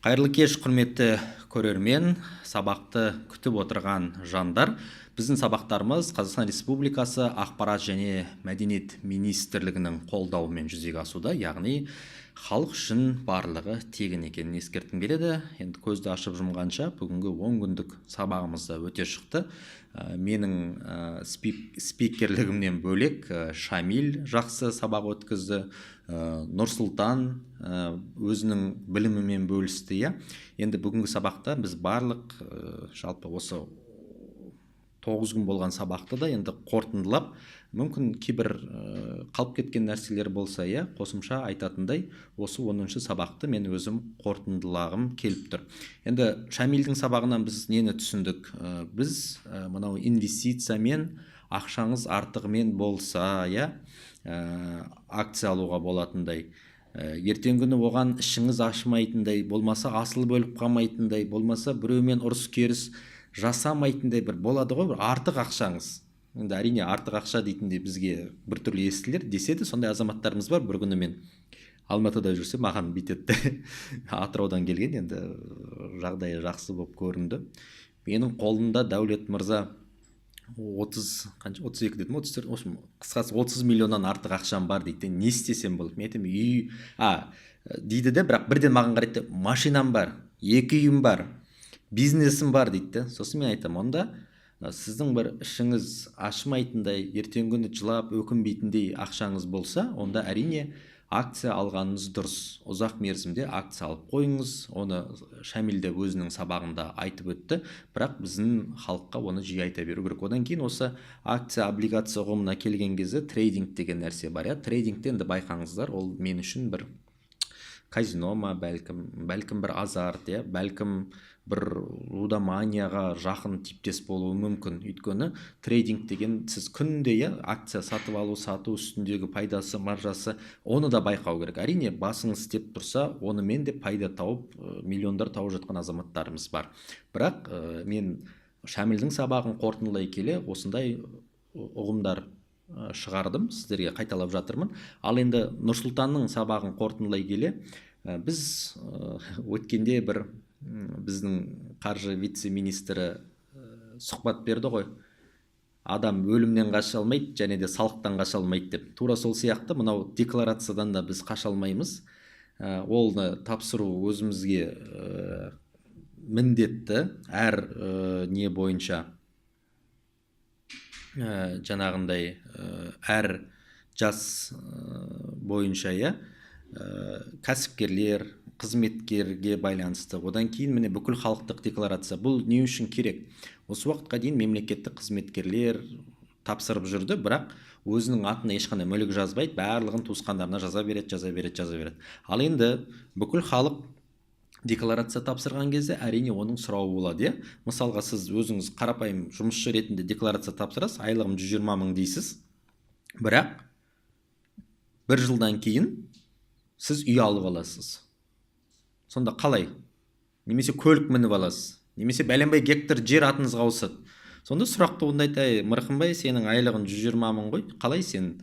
Қайырлы кеш, құрметті көрермен, сабақты күтіп отырған жандар. Біздің сабақтарымыз Қазақстан Республикасы Ақпарат және мәдениет министрлігінің қолдауымен жүзеге асуда, яғни халық үшін барлығы тегін екенін ескерткім келеді. Енді көзді ашып жұмғанша бүгінгі 10 күндік сабағымыз да өте шықты. Менің спикерлігімнен бөлек Шамиль жақсы сабақ өткізді, Нұрсұлтан өзінің білімімен бөлісті, иә. Енді бүгінгі сабақта біз барлық жалпы осы 9 күн болған сабақты да енді қорытындылап, мүмкін кейбір қалып кеткен нәрселер болса, иә, қосымша айтатындай осы 10-шы сабақты мен өзім қорытындылағым келіп тұр. Енді Шамильдің сабағынан біз нені түсіндік? Біз мынау инвестициямен ақшаңыз артығымен болса, иә, акция алуға болатындай, ертеңгі күні оған ішіңіз ашымайтындай, болмаса асылып өліп қалмайтындай, болмаса біреумен ұрыс керіс жасамайтындай бір болады ғой бір артық ақшаңыз. Енді әрине артық ақша дейтіндей бізге біртүрлі естілер десе де, сондай азаматтарымыз бар. Бір күні мен Алматыда жүрсем, маған бүйтеді, Атыраудан келген, енді жағдайы жақсы болып көрінді. Менің қолымда, Дәулет мырза, 30, қанша, 32 дедім, 34, в общем, қысқасы, 30 миллионнан артық ақшам бар дейді. Не істесем болады? Мен айтамын, үй а дейді де, бірақ бірден маған қарайды: машинам бар, екі үйім бар, бизнесім бар дейді де. Сосын мен айтамын, онда сіздің бір ішіңіз ашымайтындай, ертеңгі күні жылап өкінбейтіндей ақшаңыз болса, онда әрине акция алғаныңыз дұрыс. Ұзақ мерзімде акция алып қойыңыз. Оны Шамиль де өзінің сабағында айтып өтті, бірақ біздің халыққа оны жиі айта беру керек. Одан кейін осы акция, облигация ұғымына келген кезде трейдинг деген нәрсе бар, иә. Трейдингте енді байқаңыздар, ол мен үшін бір казино ма, бәлкім бір азарт, иә, бәлкім бір лудоманияға жақын типтес болуы мүмкін. Өйткені трейдинг деген сіз күнде, иә, акция сатып алу, сату үстіндегі пайдасы, маржасы, оны да байқау керек. Әрине, басыңыз істеп тұрса, онымен де пайда тауып, миллиондар тауып жатқан азаматтарымыз бар. Бірақ мен Шәмілдің сабағын қорытындылай келе осындай ұғымдар шығардым, сіздерге қайталап жатырмын. Ал енді Нұрсұлтанның сабағын қорытындылай келе, біз өткенде бір біздің қаржы вице-министрі сұхбат берді ғой, адам өлімнен қаша алмайды және де салықтан қаша алмайды деп. Тура сол сияқты мынау декларациядан да біз қаша алмаймыз. Оны тапсыру өзімізге міндетті әр не бойынша, жаңағындай әр жас бойынша, иә, кәсіпкерлер, қызметкерге байланысты. Одан кейін міне бүкіл халықтық декларация. Бұл не үшін керек? Осы уақытқа дейін мемлекеттік қызметкерлер тапсырып жүрді, бірақ өзінің атына ешқандай мүлік жазбайды, барлығын туысқандарына жаза береді, жаза береді, жаза береді. Ал енді бүкіл халық декларация тапсырған кезде әрине оның сұрауы болады, иә. Мысалға, сіз өзіңіз қарапайым жұмысшы ретінде декларация тапсырасыз, айлығым 120 мың дейсіз, бірақ бір жылдан кейін сіз үй алып аласыз. Сонда қалай? Немесе көлік мініп аласыз, немесе бәленбай гектар жер атыңызға ауысады. Сонда сұрақ туындайды: әй, Мырқымбай, сенің айлығың 120 мың ғой, қалай сен,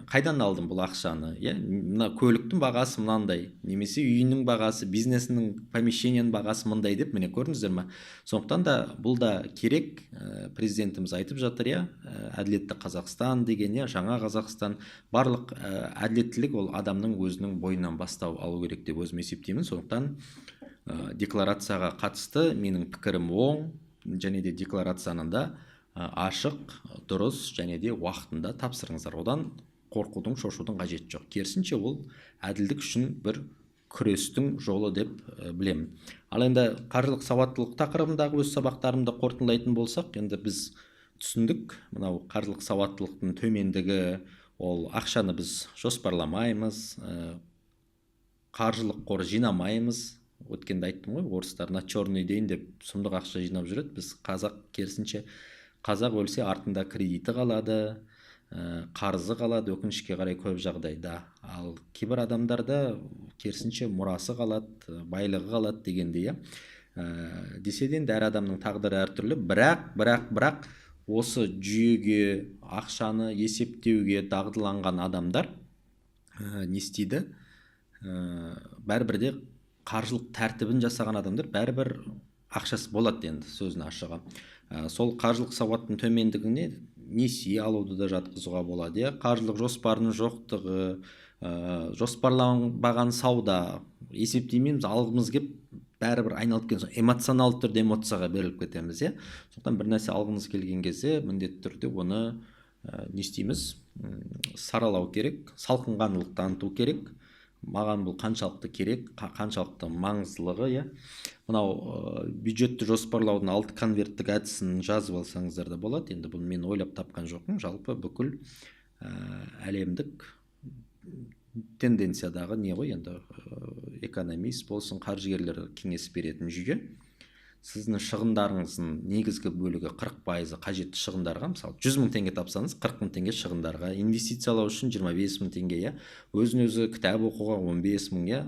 қайдан алдың бұл ақшаны, иә? Мына көліктің бағасы мынандай немесе үйінің бағасы, бизнесінің помещениенің бағасы мындай деп. Міне, көрдіңіздер ма? Сондықтан да бұл да керек. Президентіміз айтып жатыр, иә, әділетті Қазақстан деген, иә, жаңа Қазақстан. Барлық әділеттілік ол адамның өзінің бойынан бастау алу керек деп өзім есептеймін. Сондықтан декларацияға қатысты менің пікірім оң және де декларацияны да ашық, дұрыс және де уақытында тапсырыңыздар. Одан қорқудың, шошудың қажеті жоқ. Керісінше, ол әділдік үшін бір күрестің жолы деп білемін. Ал енді қаржылық сауаттылық тақырыбындағы өз сабақтарымды қорытындылайтын болсақ, енді біз түсіндік, мынау қаржылық сауаттылықтың төмендігі ол ақшаны біз жоспарламаймыз, қаржылық қор жинамаймыз. Өткенде айттым ғой, орыстар на черный день деп сұмдық ақша жинап жүреді. Біз, қазақ, керісінше, қазақ өлсе, артында кредиті қалады, қарызы қалады, өкінішке қарай, көп жағдайда. Ал кейбір адамдарда керісінше мұрасы қалады, байлығы қалады дегендей, иә. Десе де енді әр адамның тағдыры әртүрлі. Бірақ осы жүйеге, ақшаны есептеуге дағдыланған адамдар не істейді? Бәрібір де Қаржылық тәртібін жасаған адамдар бәрібір ақшасы болады енді, сөздің ашығы. Сол қаржылық сауаттың төмендігіне несие алуды да жатқызуға болады, иә. Қаржылық жоспарының жоқтығы, жоспарланбаған сауда, есептемейміз, алғымыз келіп, бәрібір айналып келген соң эмоционалды түрде эмоцияға беріліп кетеміз, иә. Сондықтан бір нәрсе алғымыз келген кезде міндетті түрде оны не істейміз? Саралау керек, салқынқандылық таныту керек. Маған бұл қаншалықты керек, қаншалықты маңыздылығы, иә. Мынау бюджетті жоспарлаудың алты конверттік әдісін жазып алсаңыздар да болады. Енді бұны мен ойлап тапқан жоқпын, жалпы бүкіл әлемдік тенденциядағы не ғой енді, экономист болсын, қаржыгерлер кеңес беретін жүйе. Сіздің шығындарыңыздың негізгі бөлігі, 40%-ы қажетті шығындарға. Мысалы, 100 000 теңге тапсаңыз, 40 000 теңге шығындарға, инвестициялау үшін 25 000 теңге, иә, өзін өзі кітап оқуға 15 000, иә,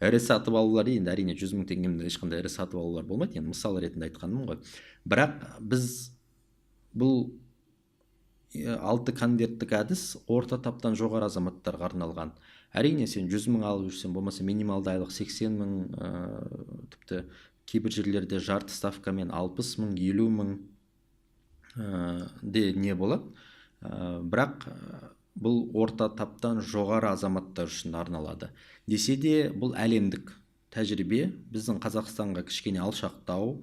ірі сатып алулар. Енді, әрине, 100 000 теңгемен ешқандай ірі сатып алулар болмайды, енді мысал ретінде айтқаным ғой. Бірақ біз бұл алты конверттік әдіс орта таптан жоғары азаматтарға арналған. Әрине, сен 100 000 алып жүрсең, болмаса минималды айлық 80 000, тіпті кейбір жерлерде жарты ставкамен 60 000, 50 000 де не болады. Бірақ бұл орта таптан жоғары азаматтар үшін арналады десе де, бұл әлемдік тәжірибе. Біздің Қазақстанға кішкене алшақтау,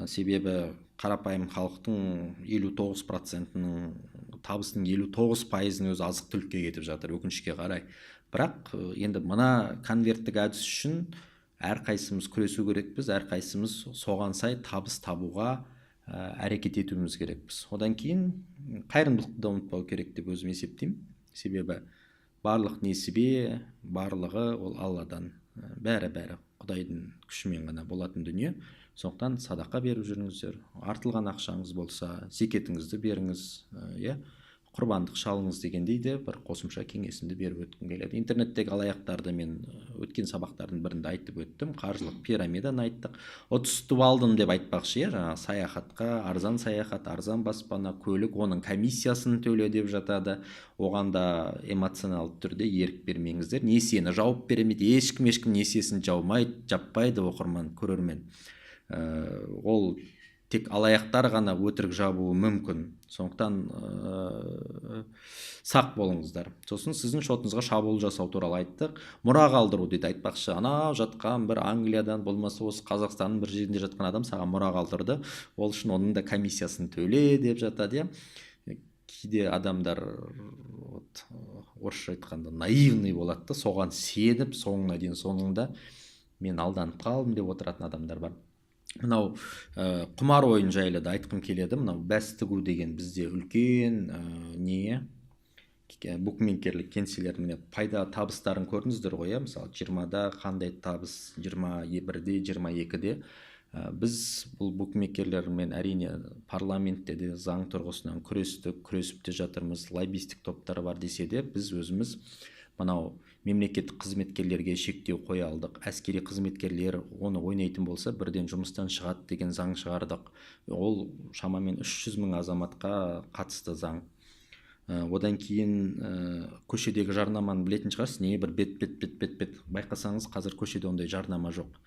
себебі қарапайым халықтың 59%-інің табысының 59%-ының өзі азық түлікке кетіп жатыр, өкінішке қарай. Бірақ енді мына конверттік әдіс үшін әрқайсымыз күресу керекпіз, әрқайсымыз соған сай табыс табуға әрекет етуіміз керекпіз. Одан кейін қайырымдылықты да ұмытпау керек деп өзім есептеймін, себебі барлық несібе, барлығы ол Алладан, бәрі бәрі Құдайдың күшімен ғана болатын дүние. Сондықтан садақа беріп жүріңіздер, артылған ақшаңыз болса, зекетіңізді беріңіз, иә, құрбандық шалыңыз дегендей де бір қосымша кеңесімді беріп өткім келеді. Интернеттегі алаяқтарды мен өткен сабақтардың бірінде айтып өттім, қаржылық пирамиданы айттық. Ұтысып алдым деп айтпақшы, иә, жаңағы саяхатқа, арзан саяхат, арзан баспана, көлік, оның комиссиясын төле деп жатады. Оған да эмоционалды түрде ерік бермеңіздер. Несиені жауып беремін дейді. Ешкім, ешкім несиесін жаумайды, жаппайды, оқырман, көрермен. Ол тек алаяқтар ғана өтірік жабуы мүмкін. Сондықтан сақ болыңыздар. Сосын сіздің шотыңызға шабуыл жасау туралы айттық. Мұра қалдыру дейді айтпақшы. Анау жатқан бір Англиядан, болмаса осы Қазақстанның бір жерінде жатқан адам саған мұра қалдырды, ол үшін оның да комиссиясын төле деп жатады, иә. Кейде адамдар, вот, орысша айтқанда, наивный болады да, соған сеніп, соңына дейін, соңында мен алданып қалдым деп отыратын адамдар бар. Мынау құмар ойын жайлы да айтқым келеді. Мынау бәс тігу деген бізде үлкен не, букмекерлік кеңселер. Міне, пайда табыстарын көрдіңіздер ғой, иә. Мысалы, 20-да қандай табыс, 21-де, 22-де. Біз бұл букмекерлермен, әрине, парламентте де заң тұрғысынан күрестік, күресіп те жатырмыз. Лоббистік топтар бар десе де, біз өзіміз мынау мемлекеттік қызметкерлерге шектеу қоя алдық. Әскери қызметкерлер оны ойнайтын болса, бірден жұмыстан шығады деген заң шығардық. Ол шамамен 300 мың азаматқа қатысты заң. Одан кейін көшедегі жарнаманы білетін шығарсыз, не бір бет бет бет бет бет. Байқасаңыз, қазір көшеде ондай жарнама жоқ.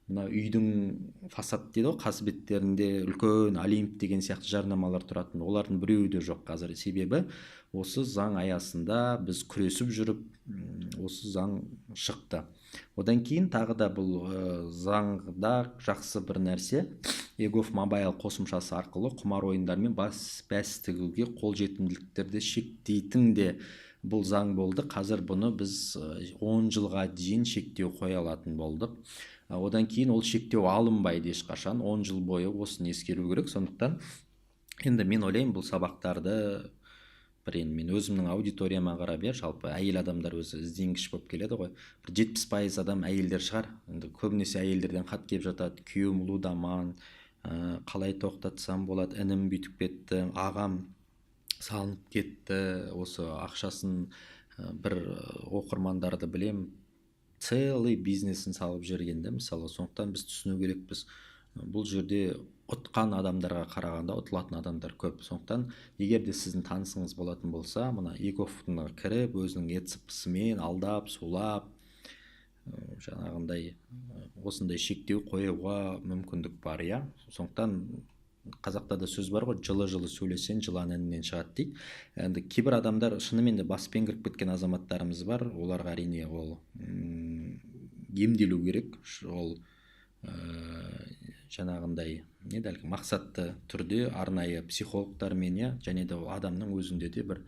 Мына үйдің фасад дейді ғой, қасбеттерінде үлкен Олимп деген сияқты жарнамалар тұратын, олардың біреуі де жоқ қазір. Себебі осы заң аясында біз күресіп жүріп, осы заң шықты. Одан кейін тағы да бұл заңда жақсы бір нәрсе: eGov Mobile қосымшасы арқылы құмар ойындармен бәс тігуге қолжетімділіктерді шектейтін де бұл заң болды. Қазір бұны біз 10 жылға дейін шектеу қоя алатын болдық. Одан кейін ол шектеу алынбайды ешқашан 10 жыл бойы, осыны ескеру керек. Сондықтан енді мен ойлаймын, бұл сабақтарды бір, енді мен өзімнің аудиторияма қарап, иә, жалпы әйел адамдар өзі ізденгіш болып келеді ғой, бір 70% адам әйелдер шығар. Енді көбінесе әйелдерден хат келіп жатады: күйеуім лудоман, қалай тоқтатсам болады, інім бүйтіп кетті, ағам салынып кетті осы ақшасын. Бір оқырмандарды білем, целый бизнесін салып жіберген да, мысалы. Сондықтан біз түсіну керекпіз, бұл жерде ұтқан адамдарға қарағанда ұтылатын адамдар көп. Сондықтан егер де сіздің танысыңыз болатын болса, мына eGov кіріп, өзінің ЭЦП-сымен алдап сулап, Жаңағындай осындай шектеу қоюға мүмкіндік бар, иә. Сондықтан қазақта да сөз бар ғой, жылы-жылы сөйлесең, жылан інінен шығады дейді. Енді кейбір адамдар шынымен де баспен кіріп кеткен азаматтарымыз бар. Оларға әрине ол емделу керек. Ол жаңағындай не дәл мақсатты түрде арнайы психологтармен, иә, және де ол адамның өзінде де бір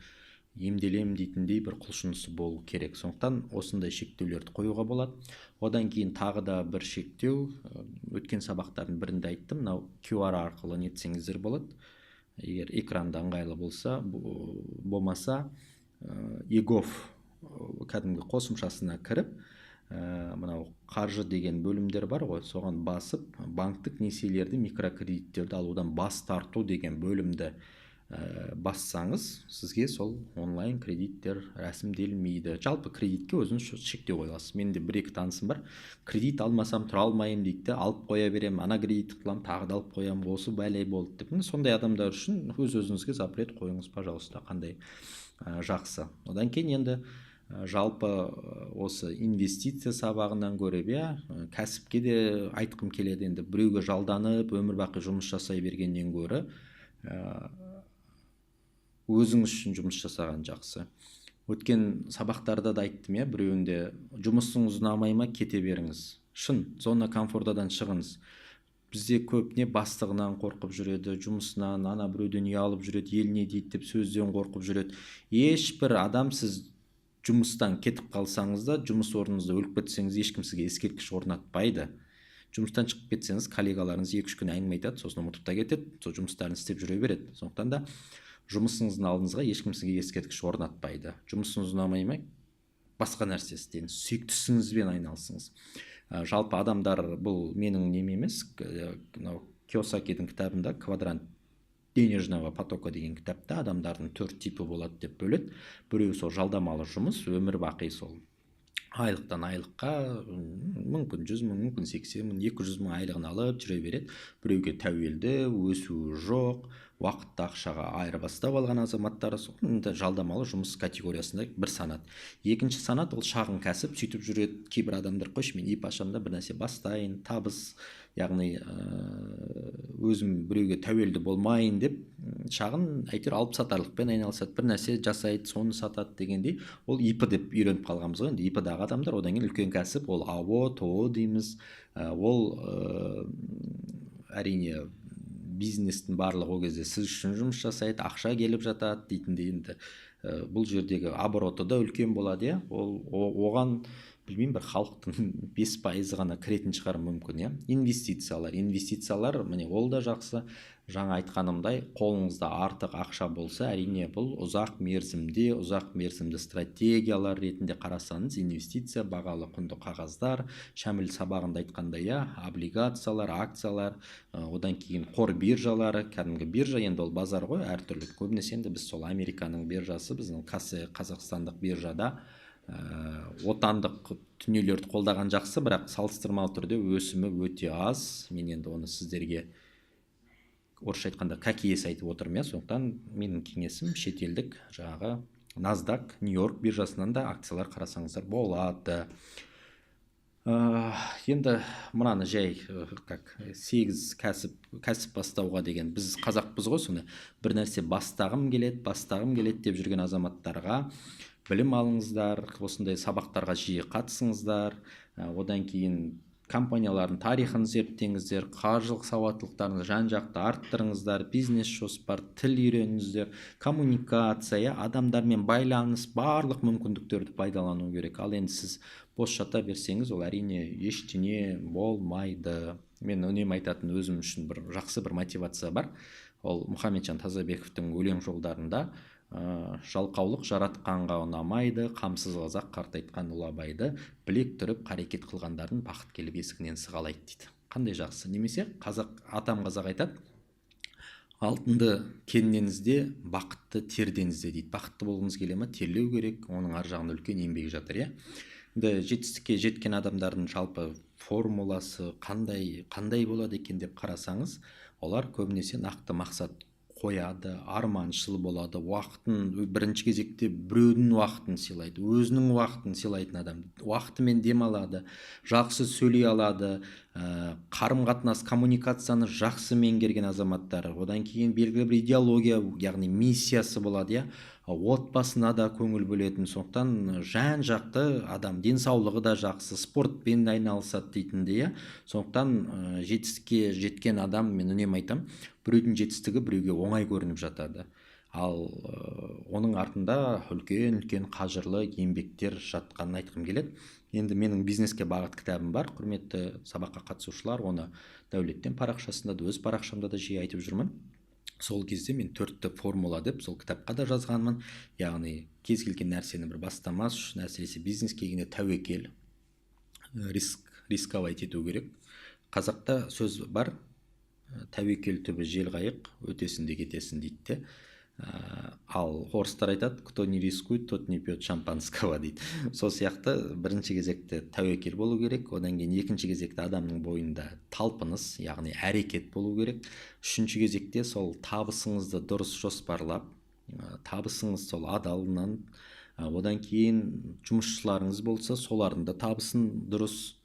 емделем дейтіндей бір құлшынысы болу керек. Сондықтан осындай шектеулерді қоюға болады. Одан кейін тағы да бір шектеу, өткен сабақтардың бірінде айттым, мынау QR арқылы нетсеңіздер болады. Егер экранда ыңғайлы болса, болмаса, eGov кәдімгі қосымшасына кіріп, мынау қаржы деген бөлімдер бар ғой, соған басып, банктік несиелерді, микрокредиттерді алудан бас тарту деген бөлімді бассаңыз, сізге сол онлайн кредиттер рәсімделмейді. Жалпы кредитке өзіңіз шектеу қоя аласыз. Менде бір-екі танысым бар, кредит алмасам тұра алмаймын дейді де, алып қоя беремін, ана кредитті құтыламын, тағы да алып қоямын, осы бәле болды деп. Міне, сондай адамдар үшін өз-өзіңізге запрет қойыңыз, пожалуйста, қандай жақсы. Одан кейін енді жалпы осы инвестиция сабағынан көріп, иә, кәсіпке де айтқым келеді. Енді біреуге жалданып өмір бақи жұмыс жасай бергеннен гөрі, өзіңіз үшін жұмыс жасаған жақсы. Өткен сабақтарда да айттым, иә, біреуінде жұмысыңыз ұнамай ма, кете беріңіз. Шын, зона комфортадан шығыңыз. Бізде көп не бастығынан қорқып жүреді, жұмысынан, ана біреуден ұялып жүреді, ел не дейді деп сөзден қорқып жүреді. Ешбір адам сіз жұмыстан кетіп қалсаңыз да, жұмыс орныңызда өліп кетсеңіз, ешкім сізге ескерткіш орнатпайды. Жұмыстан шығып кетсеңіз, коллегаларыңыз екі-үш күн әңгіме айтады, сосын ұмытып та кетеді, сол жұмыстарын істеп жүре береді. Сондықтан да жұмысыңыздың алдыңызға ешкім сізге ескерткіш орнатпайды. Жұмысыңыз ұнамай ма, басқа нәрсе істеңіз, сүйікті ісіңізбен айналысыңыз. Жалпы адамдар, бұл менің нем емес, мынау Кийосакидің кітабында «Квадрант денежного потока» деген кітапта адамдардың 4 типі болады деп бөледі. Біреуі сол жалдамалы жұмыс, өмір бақи сол айлықтан айлыққа, мүмкін 100 мың, мүмкін 80 мың, 200 мың айлығын алып жүре береді. Біреуге тәуелді, өсуі жоқ, уақытты ақшаға айырбастап алған азаматтар, сол енді жалдамалы жұмыс категориясында бір санат. Екінші санат ол шағын кәсіп, сөйтіп жүреді кейбір адамдар, қойшы мен ИП ашамын да бір нәрсе бастайын, табыс, яғни, өзім біреуге тәуелді болмайын деп, шағын әйтеуір алып сатарлықпен айналысады, бір нәрсе жасайды, соны сатады дегендей, ол ИП деп үйреніп қалғанбыз ғой. Енді ИП-дағы адамдар, одан кейін үлкен кәсіп, ол АО, ТО дейміз. Ол, әрине бизнестің барлығы ол кезде сіз үшін жұмыс жасайды, ақша келіп жатады дейтіндей. Енді, бұл жердегі обороты да үлкен болады, иә. Ол, оған білмеймін, бір халықтың 5% ғана кіретін шығар мүмкін, иә. Инвестициялар, міне ол да жақсы. Жаңа айтқанымдай, қолыңызда артық ақша болса, әрине бұл ұзақ мерзімде, ұзақ мерзімді стратегиялар ретінде қарасаңыз, инвестиция, бағалы құнды қағаздар, Шәміл сабағында айтқандай, иә, облигациялар, акциялар, одан кейін қор биржалары, кәдімгі биржа, енді ол базар ғой, әртүрлі. Көбінесе енді біз сол Американың биржасы, біздің KASE қазақстандық биржада, отандық дүниелерді қолдаған жақсы, бірақ салыстырмалы түрде өсімі өте аз. Мен енді оны сіздерге орысша айтқанда как есть айтып отырмын, иә. Сондықтан менің кеңесім шетелдік жаңағы NASDAQ, Нью-Йорк биржасынан да акциялар қарасаңыздар болады. Енді мынаны жай, как 8 кәсіп бастауға деген, біз қазақпыз ғой, соны бір нәрсе бастағым келеді, бастағым келеді деп жүрген азаматтарға білім алыңыздар, осындай сабақтарға жиі қатысыңыздар, одан кейін компаниялардың тарихын зерттеңіздер, қаржылық сауаттылықтарыңызды жан-жақты арттырыңыздар, бизнес жоспар, тіл үйреніңіздер, коммуникация, адамдармен байланыс, барлық мүмкіндіктерді пайдалану керек. Ал енді сіз бос жата берсеңіз, ол әрине ештеңе болмайды. Мен үнемі айтатын өзім үшін бір жақсы бір мотивация бар. Ол Мұхамеджан Тазабековтің өлең жолдарында, жалқаулық жаратқанға ұнамайды, қамсыз қазақ қартайтқан ұлы Абайды, білек түріп қарекет қылғандардың бақыт келіп есігінен сығалайды дейді. Қандай жақсы. Немесе қазақ, атам қазақ айтады, алтынды кеннен ізде, бақытты терден ізде дейді. Бақытты болғыңыз келе ма, терлеу керек, оның ар жағында үлкен еңбек жатыр, иә. Енді жетістікке жеткен адамдардың жалпы формуласы қандай болады екен деп қарасаңыз, олар көбінесе нақты мақсат қояды, арманшыл болады, уақытын бірінші кезекте біреудің уақытын сыйлайды, өзінің уақытын сыйлайтын адам, уақытымен демалады, жақсы сөйлей алады, қарым-қатынас, коммуникацияны жақсы меңгерген азаматтар. Одан кейін белгілі бір идеология, яғни миссиясы болады, иә, отбасына да көңіл бөлетін. Сондықтан жан-жақты адам, денсаулығы да жақсы, спортпен айналысады дейтіндей, иә. Сондықтан жетістікке жеткен адам, мен үнемі айтамын, біреудің жетістігі біреуге оңай көрініп жатады, ал оның артында үлкен-үлкен қажырлы еңбектер жатқанын айтқым келеді. Енді менің «Бизнеске бағыт» кітабым бар, құрметті сабаққа қатысушылар, оны Дәулеттен парақшасында да, өз парақшамда да жиі айтып жүрмін. Сол кезде мен төртті формула деп сол кітапқа да жазғанмын, яғни кез келген нәрсені бір бастамас үшін, әсіресе бизнеске келгенде, тәуекел, риск, рисковать ету керек. Қазақта сөз бар: «Тәуекел түбі жел қайық, өтесің де кетесің», – дейді де. Ал орыстар айтады: «Кто не рискует, тот не пьет шампанского», – дейді. Сол сияқты бірінші кезекте тәуекел болу керек, одан кейін екінші кезекте адамның бойында талпыныс, яғни әрекет болу керек, үшінші кезекте сол табысыңызды дұрыс жоспарлап, табысыңыз сол адалынан, одан кейін жұмысшыларыңыз болса, солардың да табысын дұрыс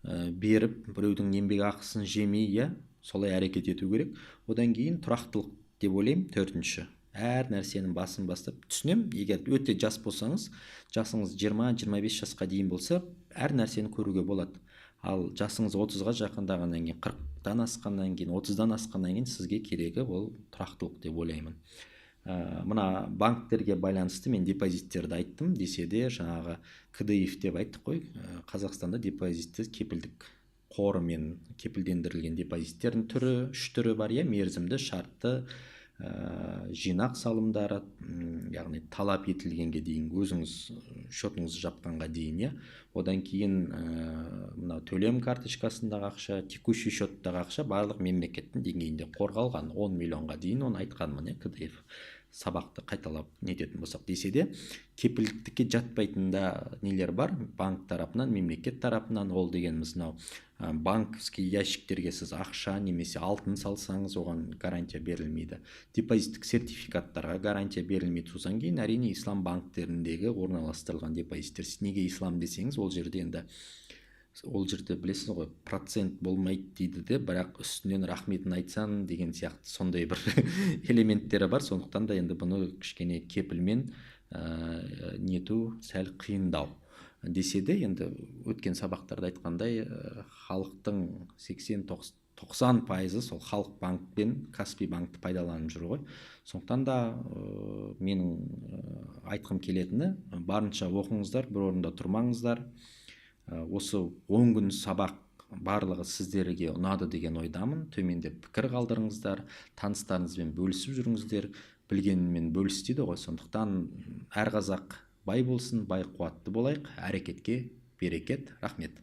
беріп, біреудің еңбек ақысын жемей, иә, солай әрекет ету керек. Одан кейін тұрақтылық деп ойлаймын төртінші. Әр нәрсенің басын бастап, түсінемін, егер өте жас болсаңыз, жасыңыз 20-25 жасқа дейін болса, әр нәрсені көруге болады. Ал жасыңыз 30-ға жақындағаннан кейін, 40-тан асқаннан кейін, 30-дан асқаннан кейін сізге керегі ол тұрақтылық деп ойлаймын. Мына банктерге байланысты мен депозиттерді айттым десе де, жаңағы КДИФ деп айттық қой, Қазақстанда депозитті кепілдік қорымен кепілдендірілген депозиттердің түрі, үш түрі бар, иә: мерзімді, шартты, жинақ салымдары, яғни талап етілгенге дейін, өзіңіз счетыңызды жапқанға дейін, иә. Одан кейін мынау төлем карточкасындағы ақша, текущий счеттағы ақша барлық мемлекеттің деңгейінде қорғалған 10 миллионға дейін, оны айтқанмын, иә, КДФ сабақты қайталап нететін болсақ. Десе де, кепілдікке жатпайтын да нелер бар банк тарапынан, мемлекет тарапынан. Ол дегеніміз мынау банковский ящиктерге сіз ақша немесе алтын салсаңыз, оған гарантия берілмейді, депозиттік сертификаттарға гарантия берілмейді. Содан кейін, әрине, ислам банктеріндегі орналастырылған депозиттер. Неге ислам десеңіз, ол жерде енді, ол жерде білесіз ғой, процент болмайды дейді де, бірақ үстінен рахметін айтсаң деген сияқты сондай бір элементтері бар. Сондықтан да енді бұны кішкене кепілмен нету сәл қиындау. Десе де, енді өткен сабақтарда айтқандай, халықтың 80-90% сол Халық банк пен Каспий банкті пайдаланып жүр ғой. Сондықтан да менің айтқым келетіні: барынша оқыңыздар, бір орында тұрмаңыздар. Осы 10 күн сабақ барлығы сіздерге ұнады деген ойдамын. Төменде пікір қалдырыңыздар, таныстарыңызбен бөлісіп жүріңіздер, білгенмен бөліс дейді ғой. Сондықтан әр қазақ бай болсын, бай қуатты болайық, әрекетке берекет, рахмет.